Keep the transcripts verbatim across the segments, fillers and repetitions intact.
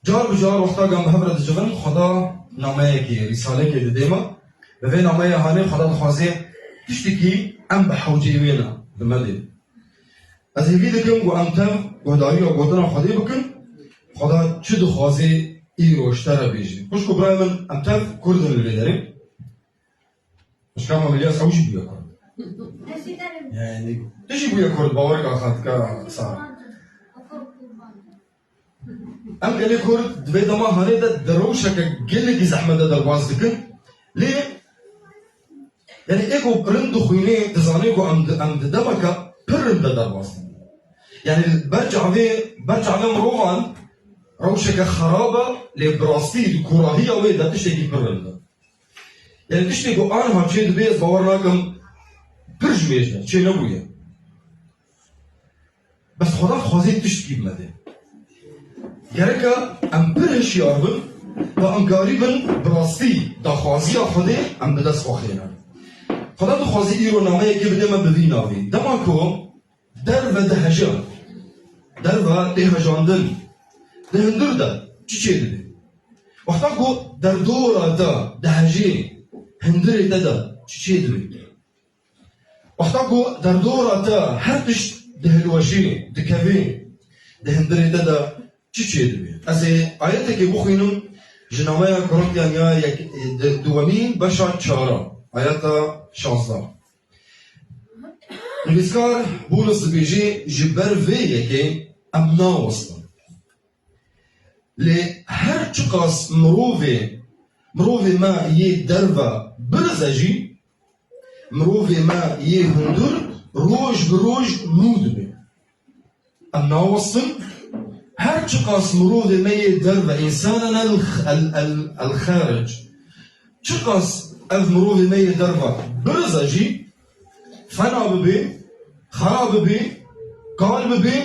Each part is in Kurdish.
Car bi car wexta ku em bi hev re dicivin, Xweda nameyekê, rîsalekê didê me. Bi vê nameyê hanê Xweda dixwaze tiştekî em bi hewceyê wê ne, bi me dê. Ez hêvî dikim ku em tev guhdariya gotina Xwedê bikin. Xweda çi dixwaze îro ji te re bêje. Xwişk û birayê min, em tev Kurd in li vê derê. Xwişka me Milyas ew jî bûye Kurd. Yani, tu jî bûye Kurd, bawer ka xatika Sara. Em gelê Kurd di vê dema hanê de di rewşeke gelekî zehmet de derbas dikin. Lê, yani, ê ku rind dixwînê, dizanê ku em di, em di demeke pir rind de derbas dikin. Yani, ber çavê, ber çavê mirovan rewşeke xerab e, lê bi rastî di kûrahiya wê de tiştekî pir rind e. Yani tiştê ku aniha çê dibe, ez bawer nakim pir ji mêj de çê nebûye. Bes Xweda dixwaze tiştkî bi me de. Gereke em pir hişyar bin, da em karî bin bi rastî daxwaziya Xwedê em bi dest xwe xênin. Xweda dixwaze îro nameyekê bide me bi vî navî. Dema ku derve diheje, derve tê hejandin, di hundir de çi çê dibe? Wexta ku derdora te dihejê, hundirê te de çi çê dibe? Wexta ku derdora te her tişt dihilweşê, dikevê, di hundirê te de çi çê dibe? Ez ê ayetekê bixwînim ji nameya Korintiyan ya yek, di, duwemîn beşa çara, ayeta şazdeh. Nivîskar Pûlis dibêje, ji ber vê yekê em nawestin. Lê her çiqas mirovê, mirovê me yê derve birize jî, mirovê me yê hundir roj bi roj nû dibe. Em nawestin, her çiqas mirovê me yê derve, însanena el, el, el, el xaric, çiqas ev mirovê me yê derve birize jî, fena bibe, xera bibe, kal bibe,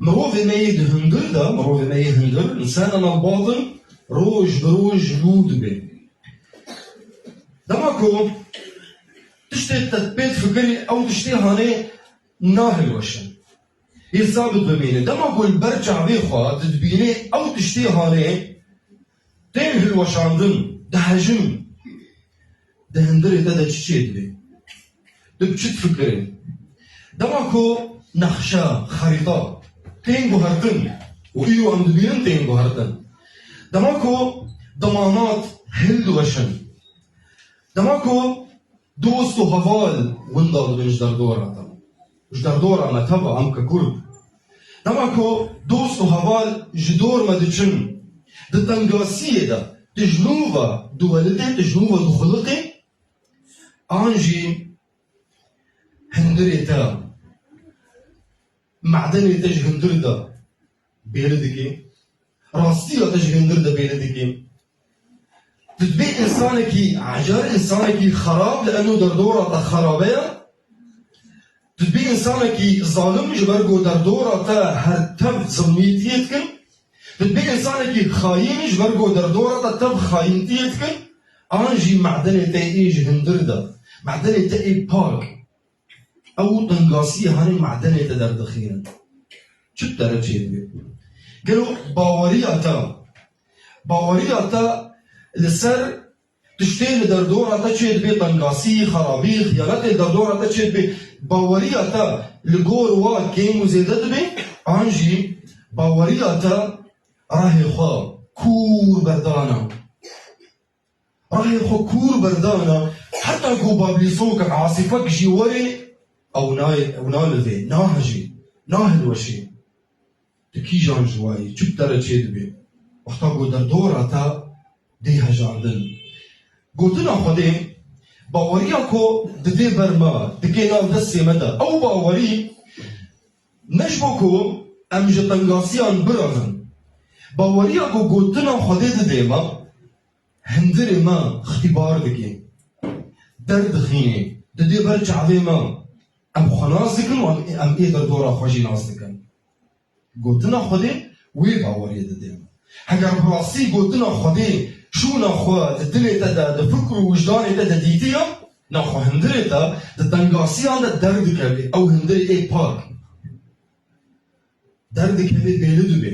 mirovê me yê di hundir de, mirovê me yê hundir, însanena el batin, roj bi roj nû dibe. Dema ku tiştê te pê difikirî, ew tiştê hanê nahilweşin. Yê sabit bimîne. Dema ku li ber çavê xwe tu dibînê ew tiştê hanê tên hilweşandin, dihejin, di hundirê te de çi çê dibe? Tu bi çi difikirî? Dema ku nexşe, xerîta tên guhertin û îro em dibînin tên guhertin. Dema ku demanat hildiweşin. Dema ku dost û heval winda dibin ji derdora te. Ji derdora me teva em ke Kurd. Dema ku dost û heval ji dor me diçin, di tengasiyê de, tu ji nû ve diwelitê, tu ji nû ve dixuliqê, an jî hundirê te, medenê te ji hundir de bêli dike, rastiya te ji hundir de bêli dike. Tu dibê insanekî ecar, insanekî xerab, li eno derdora te xerabe ye. Tu dibê insanekî zalim, ji ber ku derdora te her tev zilmîtiyê dikin. Tu dibê insanekî xayîn, ji ber ku derdora te tev xayîntiyê dikin. An jî medenê te ê ji hundir de, medenê te ê pak. Ew tengasiyê hanê medenê te derdixînin. Çi bi te re çêdibe? Gelo baweriya te, baweriya te li ser tiştê li derdora te çêdibe, tengasî, xerabî, xiyanetê li derdora te çêdibe, baweriya te li gor wa kêm û zêde dibe, an jî baweriya te rehê xwe kûr berdana. Rehê xwe kûr berdana, heta ku bablîsokek, asîfek jî were, ew nayê, ew nalivê, nahejê, nahilweşê. Tu kîjan ji wa yî, çi bi te re çêdibe? Wexta ku derdora te dê hejandin. Gotina Xwedê, baweriya ku didê ber me, dike nav destê me de. Ew bawerî ne ji bo ku em ji tengasiyan birazin. Baweriya ku gotina Xwedê didê me, hundirê me îxtîbar dike, derdixîne, didê ber çavê me. Em xwe nas dikin û em, em ê derdora xwe jî nas dikin. Gotina Xwedê wê baweriyê dide. Heger bi rastî gotina Xwedê şûna xwe di dilê te de, di fikr û wijdanê te de dîtiye, naxwe hundirê te di tengasiyan de derdikeve, ew hundirê ê pak. Derdikeve, bêli dibe.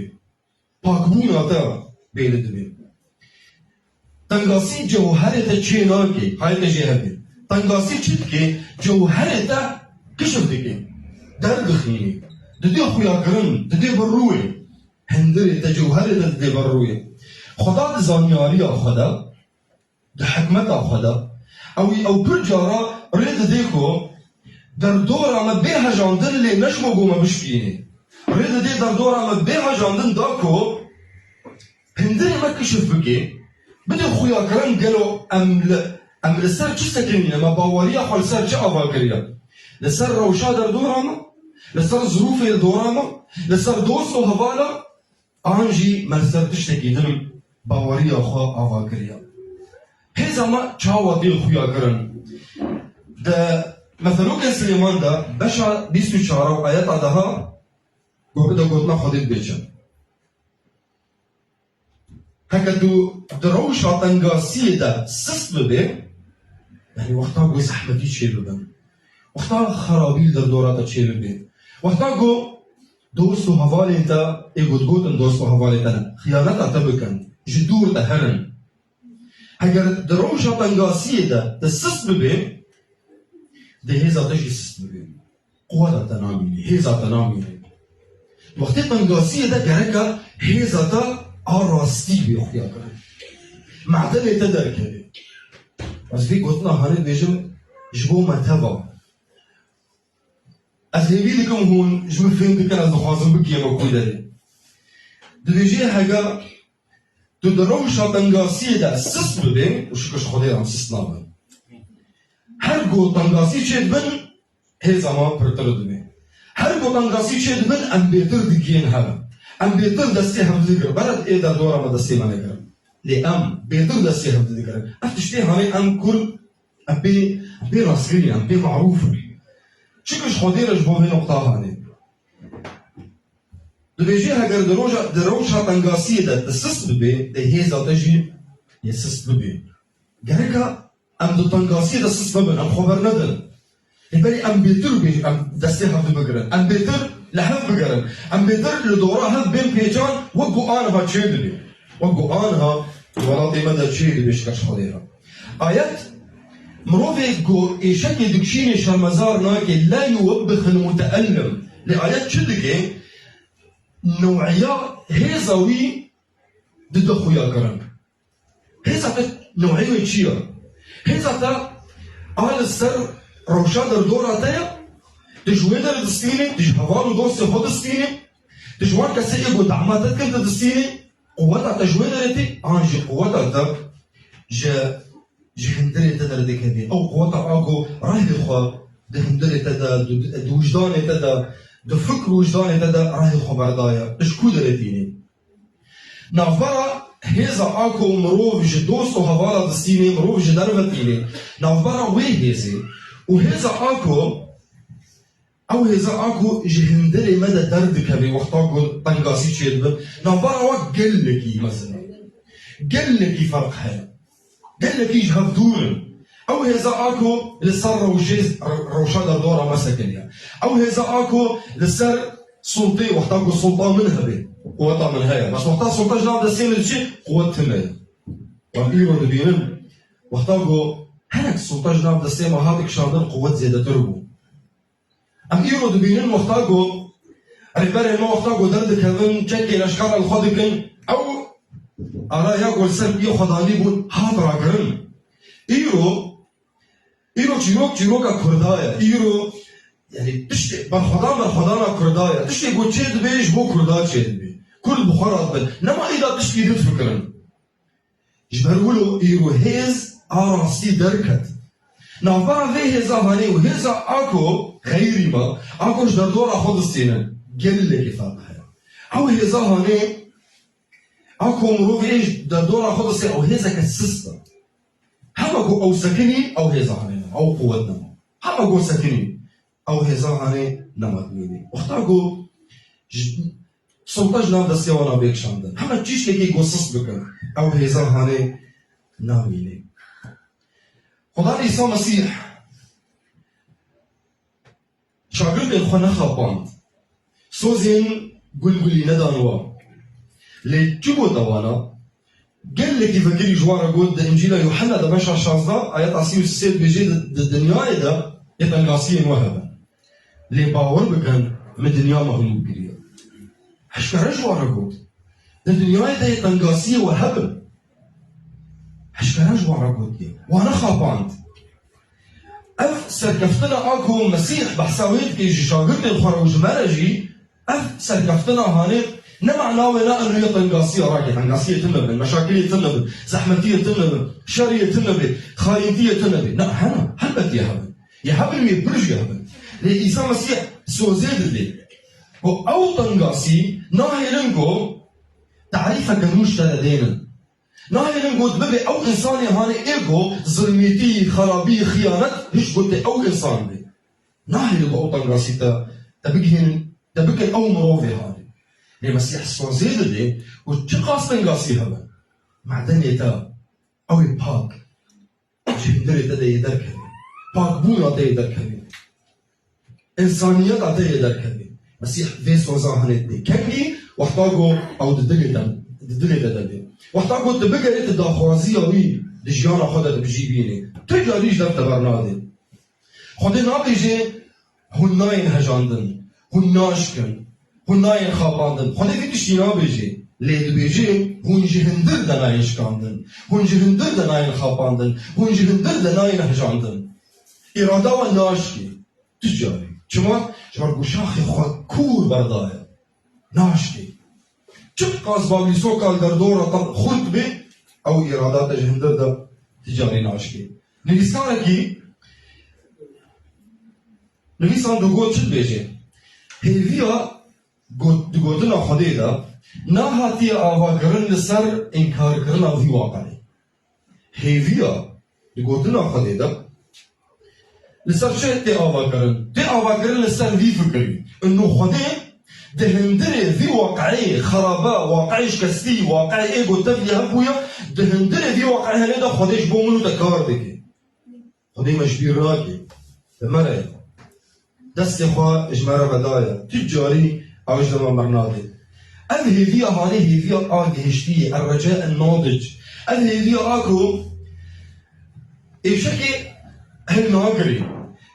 pakbûna te bêli dibe. Tengasî cewherê te çê nake, hayê te jê hebe. Tengasî çi dike? Cewherê te kişif dike. Derdixînê. Didê xuyakirin, didê bi rûyê. Hindirê te, cewherê te didê bi rûyê. Xweda di zanyariya xwe de, di hikmeta xwe de, ew, ew pir cara rê didê ku derdora me bê hejandin lê ne ji bo ku me bişkînê. Rê didê derdora me bê hejandin da ku hindirê me kişif bike, bidê xuyakirin gelo em li, em li ser çi sekinîne, me baweriya xwe li ser çi ava kiriye? Li ser rewşa derdora me? Li ser zirûfê li dora me? Li ser dost û hevala? An jî me li ser tiştekî din baweriya xwe ava kiriye? Hêza me çawa tê xuyakirin? Di Meselokên Silêman de beşa bîst û çar û ayeta deha got, bide gotina Xwedê bibê çi. Heke tu di rewşa tengasiyê de sist bibê, yanî wexta ku zehmetî çêbibin, wexta xerabî li derdora te çêbibê, wexta ku dost û hevalên te, ê ku digotin dost û hevalên te ne, xiyaneta te bikin, ji dûr te herin. Heger di rewşa tengasiyê de tu sist bibê, dê hêza te jî sist bibê. Quweta te namîne, hêza te namîne. Wextê tengasiyê de gereka hêza te a rastî bê xuyakirin. Medenê te derkeve. Ez vê gotina hanê dibêjim ji bo me teva. Ez hêvî dikim hûn ji min fêm dikin, ez dixwazim bigihîme ku derê. Dibêjê hege tu di rewşa tengasiyê de sist bibê, û şikir ji Xwedê re em sist nabin. Her ku tengasî çêdibin, hêza me pirtir dibe. Her ku tengasî çêdibin, em bêtir digihên hev. Em bêtir destê hev digirin. Bere ê derdora me destê me negirin. Lê em bêtir destê hev digirin. Ev tiştê hanê em Kurd, em pê, em pê rastgirî, em pê marûf in. Çiku ji Xwedê re ji bo vê noqta hanê. Dibêjê heger di roja, di rewşa tengasiyê de tu sist bibê, dê hêza te jî yê sist bibê. Gereka em di tengasiyê de sist bibin, em xwe bernedin. Lê belê em bêtir bê, em destê hev bigirin. Em bêtir li hev bigerin. Em bêtir li dora hev bên pêçan, wek ku aniha çê dibe. Wek ku aniha di welatê me de çê dibe, şikir ji Xwedê re. Ayet, mirovê ku êşekê dikişînê şermezar nake, la yuwebbixil muteellim. Lê ayet çi dike? New'iya hêza wî dide xuyakirin. Hêza te new'ê wê çi ye? Hêza te a li ser rewşa derdora te ye, tu ji wê derê distînî, tu ji heval û dostê xwe distînî, tu ji wan kesê ê ku dema te dikin tu distînî, quweta te ji wê derê tê, an jî quweta te ji, ji hindirê te derdikeve. Ew quweta a ku rehê xwe di hindirê te de, di, di wijdanê te de, di fikr û wijdanê te de rehê xwe berdaye. Tu ji ku derê tînî? Navbera hêza a ku mirov ji dost û hevala distînê, mirov ji derve tînê, navbera wê hêzê û hêza a ku, ew hêza a ku ji hindirê me de derdikeve wexta ku tengasî çêdibe, navbera we gelekî mezin e. Gelekî ferq heye. Gelekî ji hev dûr in. Ew hêza a ku li ser rewşê, re-, rewşa derdora me sekiniye. Ew hêza a ku li ser sultê, wexta ku sulta min hebe, quweta min heye. Bes wexta sulta ji nav destê min diçe, quwet tune ye. Em îro dibînin, wexta ku hinek sulta ji nav destê me hat kişandin, quwet zêdetir bû. Em îro dibînin wexta ku rêberên me wexta ku derdikevin, çekê leşkera li xwe dikin, ew araya ku li ser piyê xwe danî bûn, hat rakirin. Îro, îro çîrok çîroka Kurda ye. Îro, yanî tiştê berxwedan berxwedana Kurda ye. Tiştê ku çê dibe ji bo Kurda çê dibe. Kurd bi xwe re dibin. Nema îda tiştî din difikirin. Ji ber wilo îro hêz a rastî derket. Navbera vê hêza hanê û hêza a ku xeyrî me, a ku ji derdora xwe distînin, gelekî ferq heye. Ew hêza hanê, a ku mirovê ji derdora xwe distê, ew hêzeke sist e. Hema ku ew sekinî, ew hêza hanê nema, ew quwet nema. Hema ku sekinî, ew hêza hanê nema dimînê. Wexta ku ji, sulta ji nav destê wana bê kişandin. Hema çîşkekî ku sist bikin, ew hêza hanê namînê. Xudan Îsa Mesîh şagirdên xwe nexapand. Sozên gulgulî nedan wa. Lê çi gote wana? Gelekî vekirî ji wan re got, di Încîla Yuhanna de beşa şazdeh, ayeta sî û sê dibêje, di, di dinyayê de yê tengasiyên we hebin. Lê bawer bikin, min dinya me hûn kiriye. Hişkare ji wan re got. Di dinyayê de yê tengasiyê we hebin. Hişkare ji wan re gotiye. Wan nexapand. Ev serkeftina a ku Mesîh behsa wê dike ji şagirtên xwe re û ji me re jî, ev serkeftina hanê ne mana wê ne eno yê tengasiya rake, tengasiyê tune bin, meşakilê tune bin, zehmetiyê tune bin, şeriyê tune bê, xayintiyê tune bê. Ne, hene, helbet yê hebin. Yê hebin wê bir jî hebin. Lê Îsa Mesîh sozê didê ku ew tengasî nahêlin ku tarîfeke nû ji te re dênin. Nahêlin got bibe ew însanê hanê ê ku zilmîtî, xerabî, xiyanet, hiş gotê ew însan be. Nahêlin ku ew tengasî te, te bigihînin, te bikin ew mirovê hanê. Lê Mesîh sozê dide û çiqas tengasî hebe, medenê te ew ê pak. Ji hundirê te de yê derkevî. Pakbûna te yê derkevî. Însaniyeta te yê derkevî. Mesîh vê soza hanê didê. Kengî wexta ku ew di dilê te, di dilê te de bê. Wexta ku tu bigerî tu daxwaziya wî di jiyana xwe de tu bi jî bînî. Tu carî ji dev te bernadê. Xwedê nabêje, hûn nayên hejandin, hûn naşkin, hûn nayên xapandin. Xwedê vî tiştî nabêje. Lê dibêje, hûn ji hundir de nayên şikandin, hûn ji hundir de nayên xapandin, hûn ji hundir de nayên hejandin. Îrada we naşkê. Tu carî. Çima? Ji ber ku şaxê xwe kûr berdaye. Naşkê. Çiqas bavîsoka li derdora te xurt bê, ew îrada te ji hundir de tu carî naşkê. Nivîskarekî, nivîsan digot çi dibêje? Hêviya got-, di gotina Xwedê de nehatiye avakirin li ser înkarkirina vî waqiê. Hêviya di gotina Xwedê de li ser çi tê avakirin? Tê avakirin li ser vî fikirî. Ino Xwedê di hundirê vî waqiê xerabe, waqiê şikestî, waqiê ê ku tev li hev bûye, di hundirê vî waqiê henê de Xwedê ji bo min û te kar dike. Xwedê me ji bîr nake. Li me re ye. Destê xwe ji me re vedaye. Tu carî ew ji dema me nade. Ev hêviya hanê hêviya a gihiştî ye. Er-reca en-nadic. Ev hêviya a ku êşekê hilnagirê.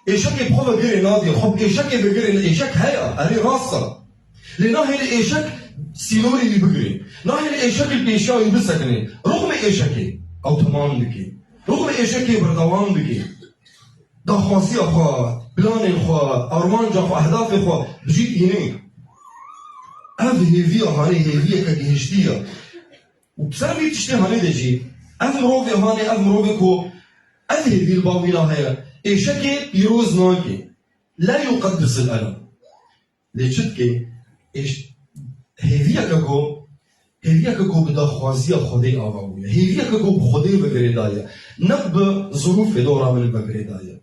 Êşekê bi xwe vegirê nadê. Xwe bi êşekê vegirê, êşek heye. Erê rast e. Lê nahêle êşek sînorê wî bigirê. Nahêle êşek li pêşiya wî bisekine. Ruxmê êşekê ew temam dike. Ruxmê êşekê berdewam dike. Daxwaziya xwe, planên xwe, armanca xwe, ehdafê xwe bi cî dîne. Ev hêviya hanê hêviyeke gihiştî ye. Û bi ser vî tiştê hanê de jî, ev mirovê hanê, ev mirovê ku ev hêvî li ba wî na heye, êşekê pîroz nake. La yuqeddisul elem. Lê çi dike? Êş-, hêviyeke ku, hêviyeke ku bi daxwaziya Xwedê ava bûye. Hêviyeke ku bi Xwedê ve girêdaye. Ne bi zirûfê dora min ve girêdaye.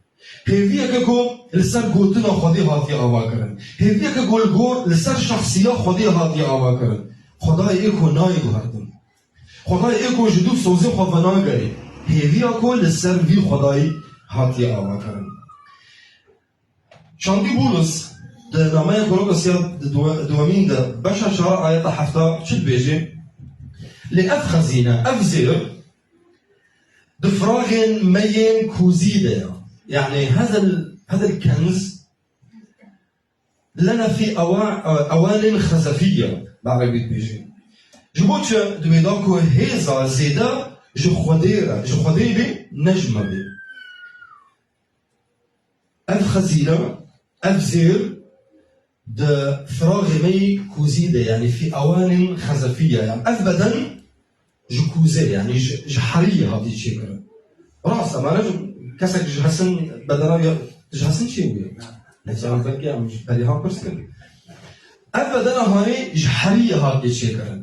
Hêviyeke ku li ser gotina Xwedê hatiye avakirin. Hêviyeke ku li gor, li ser şexsiya Xwedê hatiye avakirin. Xwedayê ê ku nayê guhertin. Xwedayê ê ku ji dûv sozê xwe venagerê. Hêviya ku li ser vî Xwedayî hatiye avakirin. Şandî Bûlis di nameya Kolokosya di duwe-, duwemîn de beşa çar ayeta hefta çi dibêje? Lê ev xezîne, ev zêr di firaxên me yên kûzî de ye. Yanî hezel, hezel kenz lena fî ewa-, ewanên xezefiyye, bi erebî dibêje. Ji bo çi? Dibê da ku hêza zêde ji Xwedê re, ji Xwedê bê, ne ji me bê. Ev xezîne, ev zêr di firaxê me yê kûzî de, yanî fî ewanên xezefiyye, yanî ev beden ji kûzê, yanî ji, ji heriyê hatiye çêkirin. Rast e, mane ji, kesek ji hesin bedena ya, ji hesin çêbûye. Mesela belkî em ji Berihan pirs kirin. Ev bedena hanê ji heriyê hatiye çêkirin.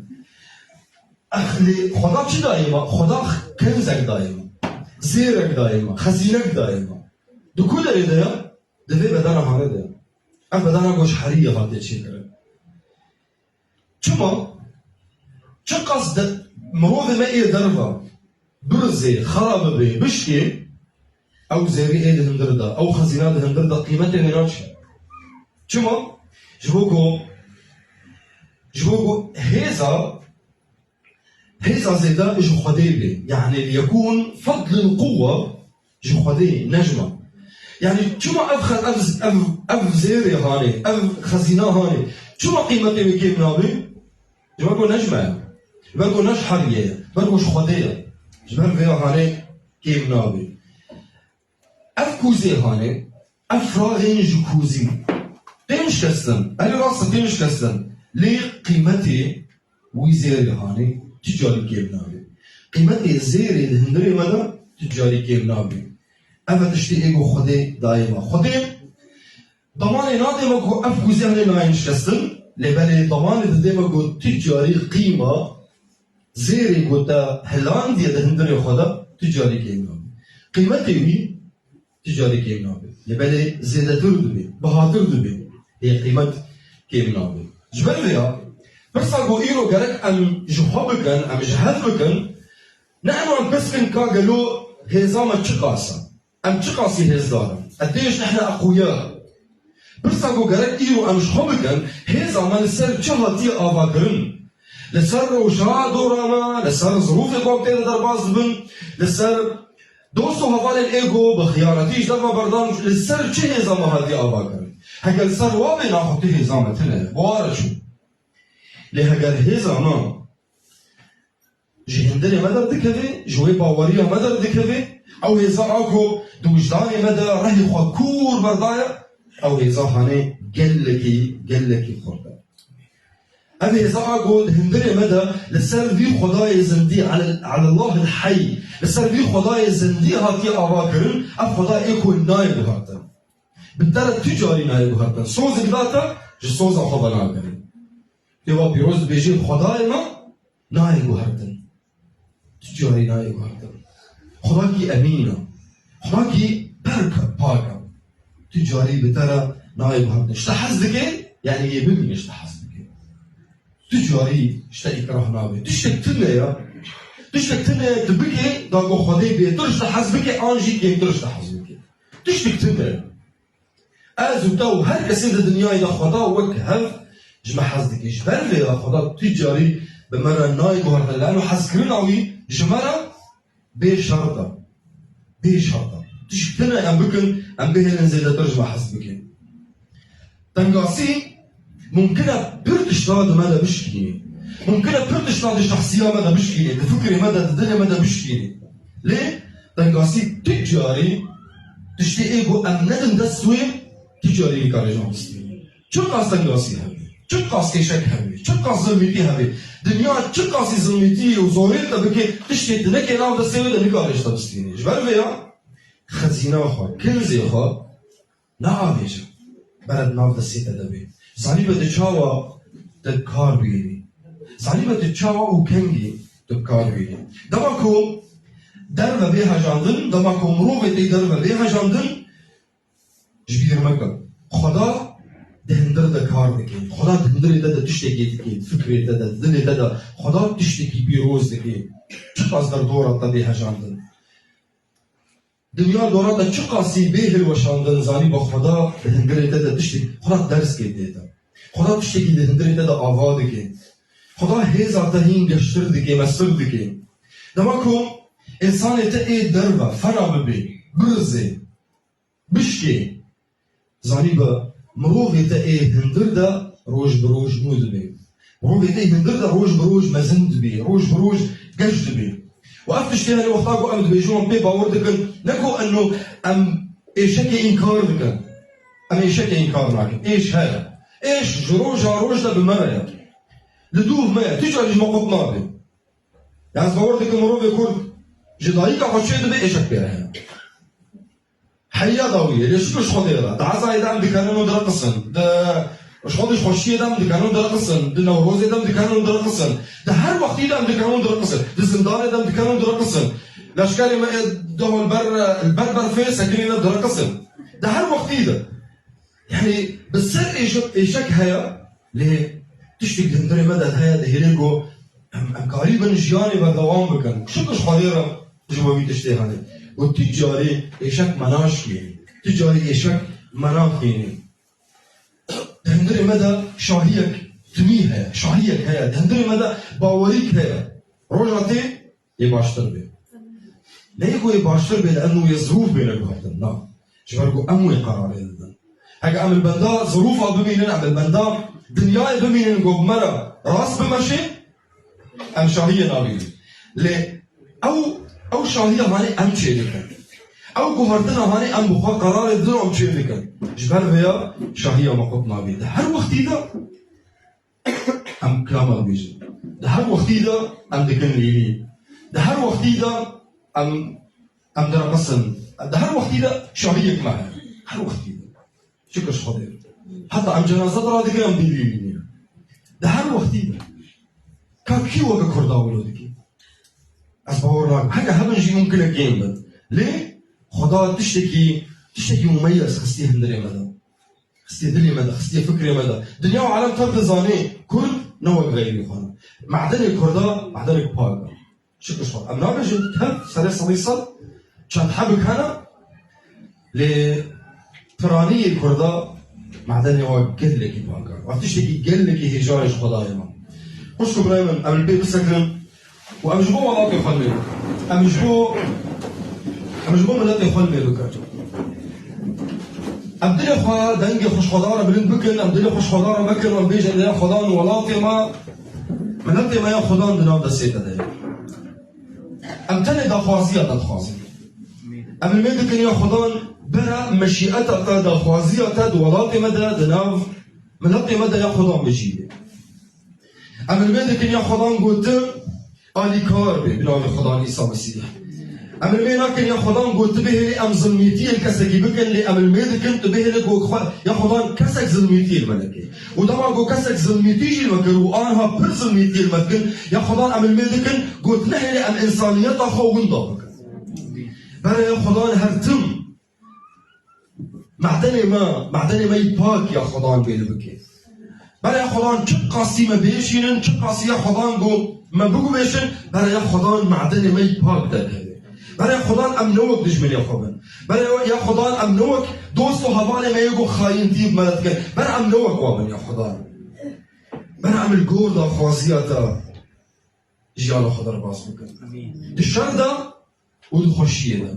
Ex, lê Xweda çi dayê me? Xweda kenzek dayê me. Zêrek dayê me. Xezînek dayê me. Di ku derê de ye? Di vê bedena hanê de ye. Ev bedena ku ji heriyê hatiye çêkirin. Çima? Çiqas de mirovê me ê derve birizê, xera bibe, bişkê, ew zêrî ê di hundir de, ew xezîna di hundir de qîmetê wê naçe. Çima? Ji bo ku, ji bo ku hêza hêza zêde ji Xwedê bê. Yani liyekûn fedlil quwwe ji Xwedê, nejma. Yani çima ev xe-, ev, ev, ev zêrê hanê, ev xezîna hanê, çima qîmetê wê kêm nabê? Ji ber ku nejma ye. Ji ber ku ne ji heriyê ye. Ji ber ku ji Xwedê ye. Ji ber vêya hanê kêm nabê. Ev kûzê hanê, ev firaxên ji kûzî tên şikestin. Erê rast e, tên şikestin. Lê qîmetê wî zêrê hanê tu carî kêm nabê. Qîmetê zêrê di hundirê me de tu carî kêm nabê. Ev e tiştê ê ku Xwedê dayê me. Xwedê damanê nadê me ku ev kûzê hanê nayên şikestin, lê belê damanê didê me ku tu carî qîma zêrê ku te hilandiye di hundirê xwe de tu carî kêm nabî. Qîmetê wî tu carî kêm nabî. Lê belê zêdetir dibê, bihatir dibê. Ê qîmet kêm nabê. Ji ber vê ya, pirsa ku îro gerek em ji xwe bikin, em ji hev bikin, ne em an pirs bikin ka gelo hêza me çiqas e. Em çiqasî hêzdar in? Qedêş nehne eqwiya. Pirsa ku gerek îro em ji xwe bikin, hêza me li ser çi hatiye avakirin? Li ser rewşa dora me, li ser zirûfê ku em tê de derbas dibin, li ser dost û hevalên ê ku bi xiyanetî ji deva berdan, li ser çi hêza me hatiye avakirin? Heger li ser wa bê, naxwe tu hêza me tune ye, bi wa re çû. Lê heger hêza me ji hundirê me derdikeve, ji wê baweriya me derdikeve, ew hêza a ku di wijdanê me de rehê xwe kûr berdaye, ew hêza hanê gelekî, gelekî xurt e. Ev hêza a ku di hundirê me de li ser vî Xwedayê zindî, ele, elellahil heyy, li ser vî Xwedayê zindî hatiye avakirin, ev Xwedayê ku nayê guhertin. Bi te re tu carî nayê guhertin. Sozek da te, ji soza xwe venagerî. Têva pîroz dibêjê Xwedayê me, nayê guhertin. Tu carî nayê guhertin. Xwedakî emîn e. Xwedakî berk e, pak e. Tu carî bi te re nayê guhertin. Ji te hez dike, yani yê bimîne ji te hez dike. Tu carî ji te îkrah nabe. Tiştek tune ye. Tiştek tune ye tu bikê, da ku Xwedê bêtir ji te hez bike, an jî kêmtir ji te hez bike. Tiştek tune ye. Ez û te û her kesê di dinyayê de Xweda wek hev ji me hez dike. Ji ber vê ya Xweda tu carî bi me re nayê guhertin. Lano hezkirina wî ji me re bê şert e. Bê şert e. Tişt tune em bikin, em bihêlin zêdetir ji me hez bikin. Tengasî mumkin e pir tişta di me de bişkînê. Mumkin e pir tişta di şexsiya me de bişkînê, di fikrê me de, di dilê me de bişkînê. Lê tengasî tu carî tiştê ê ku em nedin dest wê, tu carî nikare ji wan bistînî. Çiqas tengasî hebe, çiqas êşek hebe, çiqas zilmîtî hebe, dinya çiqasî zilmîtî û zorê te bike, tiştê tu nekê nav destê wê de nikare ji te bistînî. Ji ber vê ya xezîna xwe, kinzê xwe, neavêje. Bere di nav destê te de bê. Zanîbe tu çawa tu kar bînî. Zanîbe tu çawa û kengî tu kar bînî. Dema ku derve bê hejandin, dema ku mirovê tê derve bê hejandin, ji bîr meke. Xweda di hundir de kar dike. Xweda di hundirê te de tiştekê dike. Di fikrê te de, di dilê te de. Xweda tiştekî pîroz dike. Çiqas derdora te bê hejandin. Dinya dora te çiqasî bê hilweşandin, zanîbe Xweda di hundirê te de tiştek, Xweda derskê dê te. Xweda tiştekî di hundirê te de ava dike. Xweda hêza te hîn geştir dike, mestir dike. Dema ku însanê te ê derve fena bibe, birizê, bişkê, zanîbe mirovê te ê hundir de roj bi roj nû dibe. Mirovê te ê hundir de roj bi roj mezin dibê, roj bi roj geş dibê. Û ev tiştê, herî wexta ku em dibêjin, em pê bawer dikin, ne ku eno em êşekê înkar dikin. Em êşekê înkar nakin. Êş heye. Êş ji roja roj de bi me re ye. Li dûv me ye. Tu carî ji me qut nabe. Ya ez bawer dikim mirovê Kurd ji dayika xwe çê dibe, êşek pê re heye. Heya dawiyê, lê şikir ji Xwedê re. Di ezayê de em dikarin û direqisin. Di ji Xwedê ji xweşiyê de em dikarin û direqisin. Di Newrozê de em dikarin û direqisin. Di her wextî de em dikarin û direqisin. Di zindanê de em dikarin û direqisin. Leşkerê me ê doh li ber, li ber berfê sekinîne direqisin. Di her wextî de. Yani bi ser êşek, êşek heye, lê tiştek di hundirê me de heye, dihêle ku em, em karîbin jiyanê berdewam bikin. Şikir ji Xwedê re ji bo vî tiştê hene. Û tu carî êşek me naşkînî. Tu carî êşek me naxînî. Di hundirê me de şahiyek timî heye, şahiyek heye. Di hundirê me de bawerîk heye. Roja tê yê baştir bê. Ne yê ku yê baştir bê li enû yê zirûf bêne guhertin, na. Ji ber ku em wê qerarê didin. Heke em li benda zirûfa bimînin, em li benda dinyayê bimînin ku bi me re rast bimeşê, em şahiyê nabînin. Lê ew, ew şahiya hanê em çêdikin. Ew guhertina hanê em bi xwe qerarê didin û em çêdikin. Ji ber vêya şahiya me qut nabî. Di her wextî de em kilama dibêjin. Di her wextî de em dikin lîlî. Di her wextî de em, em direqisin. Di her wextî de şahiyek me heye. Her wextî de. Şikir ji Xwedê. Heta em cenaze dira dikin, em dê lîlî ne. Di her wextî de. Ka kî weke Kurda wilo dike? Ez bawer nakim. Heke hebin jî mumkin e kêm bin. Lê Xweda tiştekî, tiştekî mumeyez xistiye hundirê me de. Xistiye dilê me de, xistiye fikrê me de. Dinya û alem tev dizanê Kurd ne wek xeyrî xwe ne. Me'denê Kurda, me'denek pak e. Şikir ji Xwe. Em nabêjin tev serê sedî sed çend hebik hene, lê piranî yê Kurda me'denê wa gelekî pak e. Wa tiştekî gelekî hêja ye ji Xwedayê me. Xwişk û birayê min, em li pê bisekirin. Û em ji bo welatê xwe lê bikin. Em ji bo, em ji bo miletê xwe lê bikin. Em dilê xwe, dengê xwe ji Xweda re bilind bikin, em dilê xwe ji Xweda re vekin, em bêjin, ya Xwedan welatê me, miletê me ya Xwedan di nav destê te de ye. Em tenê daxwaziya te dixwazin. Em li me dikin, ya Xwedan bere meşîeta te, daxwaziya te di welatê me de, di nav miletê me de ya Xwedan bijî be. Em li me dikin ya Xwedan ku tu alîkar bê, bi navê Xwedan Îsa Mesîh. Em li me nakin ya Xwedan ku tu bihêlî em zilmîtiyê li kesekî bikin, lê em li me dikin tu bihêlî ku xwe, ya Xwedan kesek zilmîtiyê li me neke. Û dema ku kesek zilmîtî jî li me kir û anha pir zilmîtiyê li me dikin, ya Xwedan em li me dikin ku tu nehêlî em însaniyeta xwe winda bikin. Bere ya Xwedan her tim Me'denê me, me'denê me yî pak ya Xwedan bê li bike. Bere ya Xwedan çi qasî me bêşînin, çi qasî ya Xwedan ku me biguvêşin, bere ya Xwedan me'denê me yî pak derkeve. Bere ya Xwedan em ne wek dijminê xwe bin. Bere ya Xwedan em ne wek dost û hevalê me yê ku xayîntî bi me re dikin. Bere em ne wek wan bin ya Xwedan. Bere em li gor daxwaziya te jiyana xwe derbas bikin. Amîn. Di şer de û di xweşiyê de,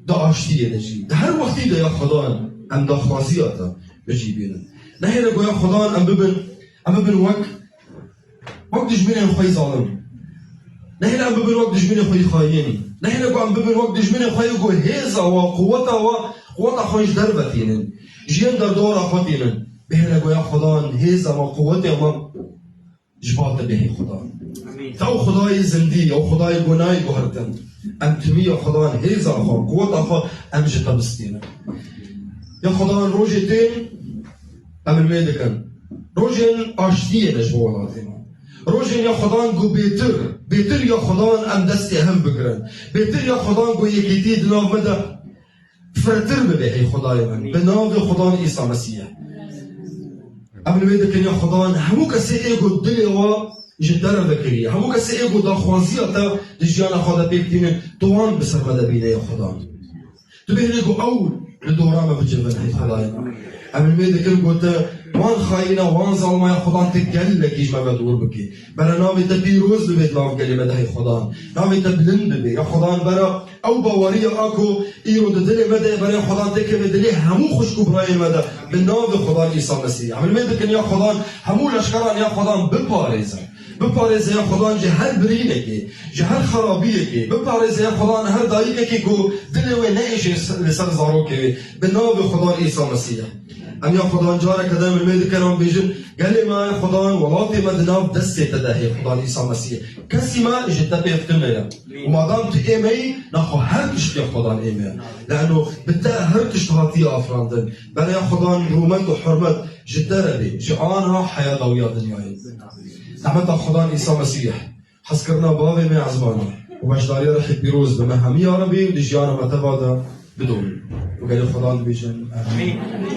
di aştiyê de jî, di her wextî de ya Xwedan em daxwaziya te bi cî bînin. Nehêle ku ya Xwedan em bibin, em bibin wek, wek dijminên xwe yî zalim. Nehêle em bibin wek dijminên xwe yî xayîn. Nehêle ku em bibin wek dijminên xwe yê ku hêza we, quweta we, quweta xwe ji derve tînin. Ji yên derdora xwe tînin. Bihêle ku ya Xwedan hêza me, quwetê me ji ba te bihê Xudan. Amîn. Te û Xudayê zindî, ew Xudayê ku nayê guhertin. Em timî ya Xudan, hêza xwe, quweta xwe em ji te bistînin. Ya Xudan rojê tên, em li me dikin. Rojên aştiyê ne ji bo welatê me. Rojên ya Xudan ku bêtir, bêtir ya Xudan em destê hev bigirin. Bêtir ya Xudan ku yekîtî di nav me de firtir bibe, ey Xwedayê min, bi navê Xwedan Îsa Mesîh. Em li wê dikin ya Xwedan, hemû kesê ê ku dilê we ji te re vekiriye, hemû kesê ê ku daxwaziya te di jiyana xwe de pêk tînin, tu wan bi ser me de bîne ya Xwedan. Tu bêhnê ku ew li dora me bicivin, ey Xwedayê min. Em li wê dikin ku te wan xayîna, wan zalma ya Xwedan te gelekî ji me ve dûr bikî. Bere navê te pîroz bibe di nav gelê me de, ey Xwedan. Navê te bilind bibe. Ya Xwedan bere Ew baweriya a ku îro di dilê me de ye, berê Xwedan têkeve dilê hemû xwişk û birayên me de, bi navê Xwedan Îsa Mesîh. Em li me dikin ya Xwedan, hemû leşkeran ya Xwedan biparêze. Biparêze ya Xwedan ji her birînekê, ji her xerabiyekê. Biparêze ya Xwedan her dayikekê ku dilê wê neêşe li ser zarokê wê. Bi navê Xwedan Îsa Mesîh. Em ya Xwedan careke din em li me dikin, em bêjin, gelê me ya Xwedan, welatê me di nav destê te de heye, Xwedan Îsa Mesîh. Kesî me ji te pêx tune ye. Û madam tu ê me yî, naxwe her tiştê Xwedan ê me ye. Leano bi te her tişt hatiye afirandin. Bere ya Xwedan rûmet û hurmet ji te re bê, ji aniha heya dawiya dinyayê. Rehmeta Xwedan Îsa Mesîh. Hezkirina bavê me ezmana û beşdariya Rihê Pîroz bi me hemî ya Rebî û di jiyana me teva de bidome. Û gelê Xwedan dibêjin, Amîn.